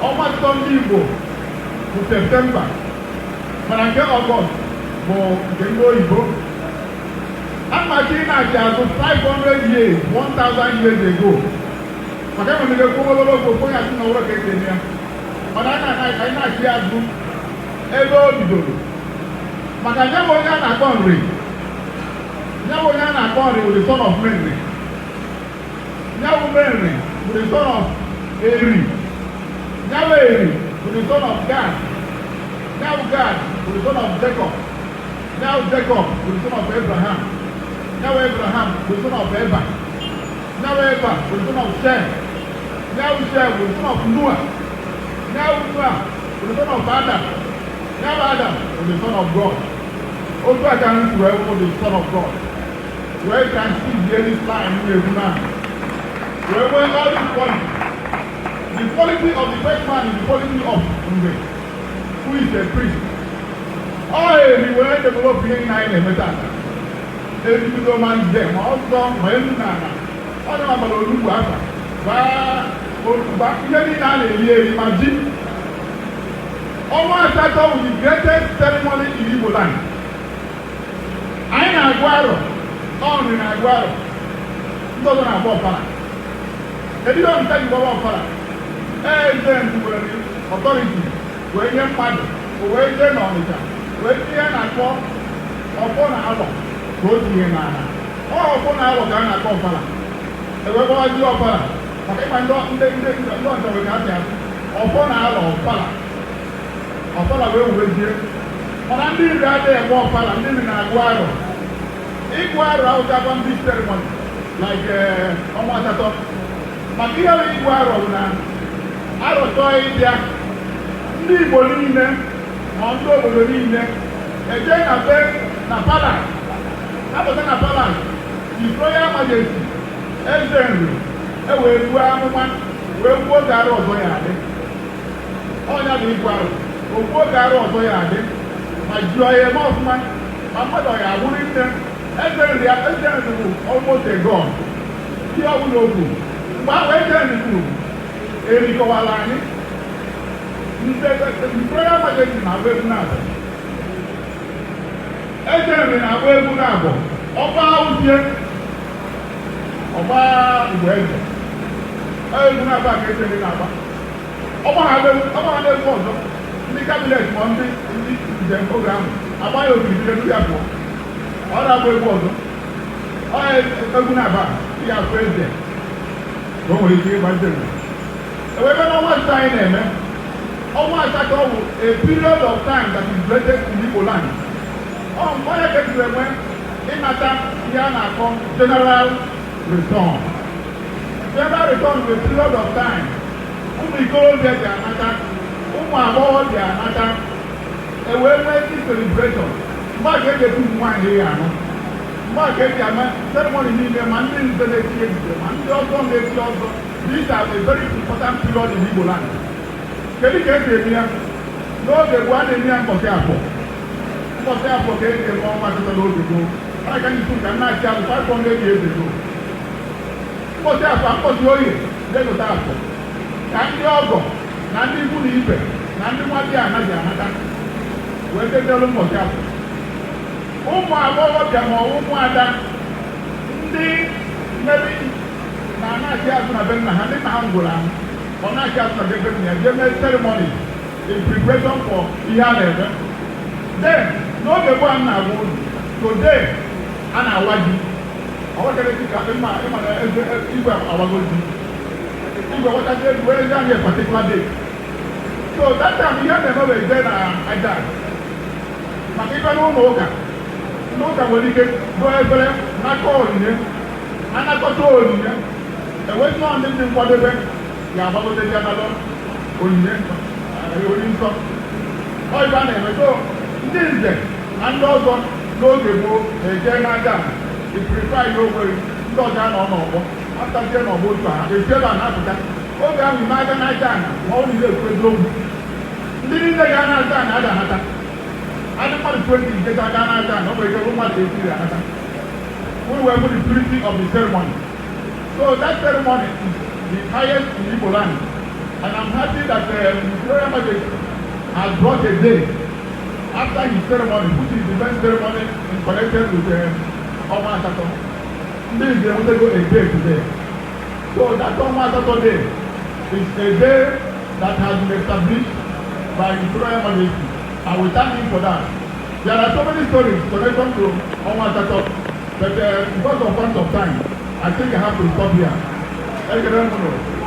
Ọnwa asatọ ndị Igbo bụ September, mana nke August bụ nke ndị oyibo. Amachi na-achị azụ 500 years, 1000 years ago, maka enwere ike kwuo ogologo okwu onye asị na ọbụrụ ka esi eme ya, mana anyị na-achị azụ ebe o bidoro, maka nye bụ onye a na-akpọ Nri, nye bụ onye a na-akpọ Nri bụ the son of Menri. Nye bụ Menri bụ the son of Eri. Nye bụ Eri bụ the son of Gad. Nye bụ Gad bụ the son of Jacob. Nye bụ Jacob bụ the son of Abraham. Nye bụ Abraham bụ the son of Eba. Nye bụ Eba bụ the son of Shem. Nye bụ Shem bụ the son of Noah. Nye bụ Noah bụ the son of Adam. Nye bụ Adam bụ the son of God. Otu aka m si wee bụ the son of God, wee transit this line na-ekwu na wee nwee all these qualities. The quality of the first man is the quality of Nri, who is a priest. Ọ eri wee develop ihe niile anyị na-eme tata. Ebido ma njem ma ọzọ ma elu na ala, ọ dị agbara onugbu afa baa ihe niile a na-eri eri, ma ji. Ọnwa asatọ bụ the greatest ceremony in Igbo land. Anyị na-agụ arọ, ọ Nri na-agụ arọ, ndị ọzọ na-agba ọfala. Kedu ihe ọmụta ji gbaba ọfala? Eze nwere authority wee nye mmadụ, o wee jee n'Ọnịcha wee tinye ya na-akpọ ọfọ na alọ ka o tinye n'ala. Ọ ọfọ na alọ ka a na-akpọ ọfala. Ewee gbawazi ọfala maka ịma ndị ọzọ wee ka a si asụ ọfọ na alọ ọfala. Ọfala wee wezie, mana ndị Nri adịghị egbe ọfala. Ndị Nri na-agụ arọ. Ịgụ arọ ahụtakwa ndị ceremony like ọnwa asatọ, maka ihe bụ ịgụ arọ bụ na arọ chọọ ịbịa, ndị Igbo niile ma ndị obodo niile eje na be na palace, apụta na palace His Royal Majesty Eze Nri e wee buo amụma, wee kwuo ka arọ ọzọ ya adị. Ọnya bụ ịgụ arọ. Okwuo ka arọ ọzọ ya adị, ma jụọ ya eme ọfụma, ma mmadụ ọ ya abụrụ nne Eze Nri. Eze Nri bụ almost a god. Ihe ọbụla o kwuru mgbe ahụ Eze Nri kwuru erikọwala anyị. Ndị His Royal Majesty na-agba egwu na-abụ, Eze Nri na-agba egwu na-abụ, ọgba uzie, ọgba igbo eze egwu na-abụ a ka Eze Nri na-agba. Ọgba ha na-egwu ọzọ, ndị cabinet ma ndị njem oge ahụ agba ya okirikiri elu ya pụọ. Ọ na-agba egwu ọzọ, ọ egwu na-aba ya afọ eze ka o nwere ike ịgba ndị nri. Ewee ebe n'ọnwa asatọ anyị na-eme ọnwa asatọ bụ a period of time that is greatest in Igbo land. Ọ onye ka esiri enwe ịnata ihe a na-akpọ general return. General return bụ a period of time ụmụ ikorobịa ji anata, ụmụ agbọghọ ji anata, ewee nwee ndị celebration. Mgbe a ka eji etu ụmụ nwaanyị ya anụ, mgbe a ka eji eme ceremony niile, ma ndị nze na-eti ejije, ma ndị ọzọ na-eti ọzọ. These are a very important period in Igbo land. Kedu ka esi eme ya? N'oge gboo, a na-eme ya mbọsị Afọ. Mbọsị Afọ ka esi eme ọnwa asatọ n'oge gboo. Ọ ka ndị ka nna achị azụ 500 years ago. Mbọsị Afọ, mbọsị Oye, jegota Afọ, ka ndị ọgọ na ndị ikwu na ibe na ndị nwa di anaghị anata wee tetelu mbọsị Afọ. Ụmụ agbọghọbịa ma ọ ụmụada ndị mmeri na-anachi azụ na be nna ha, ndị nna ha ngwụrụ ahụ, ọ na-achị azụ na be nna ya jee mee ceremony in preparation for ihe a na-eme. Then n'oge gboo, a na-agwa unu, today a na-awa ji ọwakere ka ịma ịma na eze igwe awago ji, igwe wachacha ego were ezi anyị a particular date. So that time, ihe a na-eme bụ eje na aja maka ịbịa n'ụlọ ụka. Ndị ụka nwere ike gụọ efere, nakọ onyinye, anakọta onyinye, ewezi nọ ndị dị nkwadebe ya agbagote ji analụ onyinye ori nsọ. Ọ ibe a na-eme. So ndị nze na ndị ọzọ n'oge gboo na-eje n'aja iprefa ihe onwere ndị ọzọ anọ n'ọgbọ apụtazie n'ọgbọ otu a esi ebe a na-apụta. Oge ahụ ime aga n'aja ana, ma ọ niile ekwu eziokwu, ndị niile ga na-aja ana ada anata adị mmadụ 20 nke ga n'aja ana, ọ nwere ike bụ mmadụ 80 anata. We were the purity of the ceremony. So that ceremony is the highest in Igbo land, and I'm happy. happy that His Royal Majesty has brought a day after his ceremony, which is the best ceremony in connected with Ọnwa Asatọ. Ndị Nze enwetago a day today. So that Ọnwa Asatọ day is a day that has been established by His Royal Majesty, and we thank him for that. There are so many stories connected to Ọnwa Asatọ, but because of want of time, I think I have to stop here. Ekele m unu.